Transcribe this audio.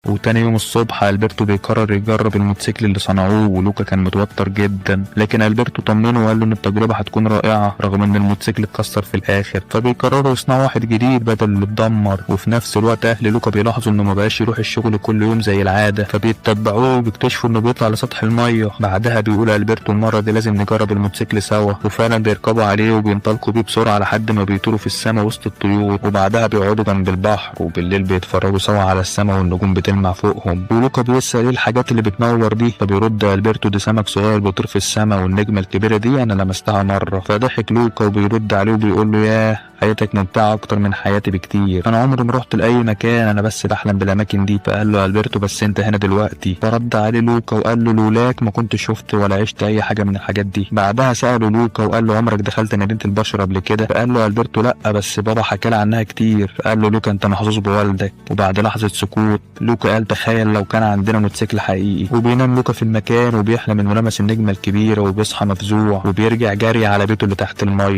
وتاني يوم الصبح ألبرتو بيقرر يجرب الموتوسيكل اللي صنعوه، ولوكا كان متوتر جدا، لكن ألبرتو طمنه وقال له إن التجربة هتكون رائعة رغم إن الموتوسيكل اتكسر في الآخر. فبيقرروا يصنعوا واحد جديد بدل اللي اتدمر. وفي نفس الوقت أهل لوكا بيلاحظوا إنه ما بقاش يروح الشغل كل يوم زي العادة، فبيتبعوه وبيكتشفوا إنه بيطلع لسطح المية. بعدها بيقول ألبرتو المرة دي لازم نجرب الموتوسيكل سوا، وفعلا بيركبوا عليه وبينطلقوا بيه بسرعة لحد ما بيطيروا في السماء وسط الطيور. وبعدها بيقعدوا جنب البحر، وبالليل بيتفرجوا سوا على السماء والنجوم بتلمع فوقهم. ولوكا بيسأل ايه الحاجات اللي بتنور دي، فبيرد البرتو دي سمك صغير بيطير في السماء، والنجمة الكبيرة دي انا لمستها مرة. فضحك لوكا وبيرد عليه وبيقول له ياه، حياتك ممتعة أكتر من حياتي بكتير، أنا عمري ما رحت لأي مكان، أنا بس بحلم بالأماكن دي. فقال له ألبرتو بس أنت هنا دلوقتي. فرد عليه لوكا وقال له لولاك ما كنت شفت ولا عشت أي حاجة من الحاجات دي. بعدها سأله لوكا وقال له عمرك دخلت مدينة البشر قبل كده؟ فقال له ألبرتو لأ، بس بابا حكى لي عنها كتير. فقال له لوكا أنت محظوظ بوالدك. وبعد لحظة سكوت لوكا قال تخيل لو كان عندنا موتوسيكل حقيقي. وبينام لوكا في المكان وبيحلم انه لمس النجمة الكبيرة، وبيصحى مفزوع وبيرجع جري على بيته اللي تحت المية.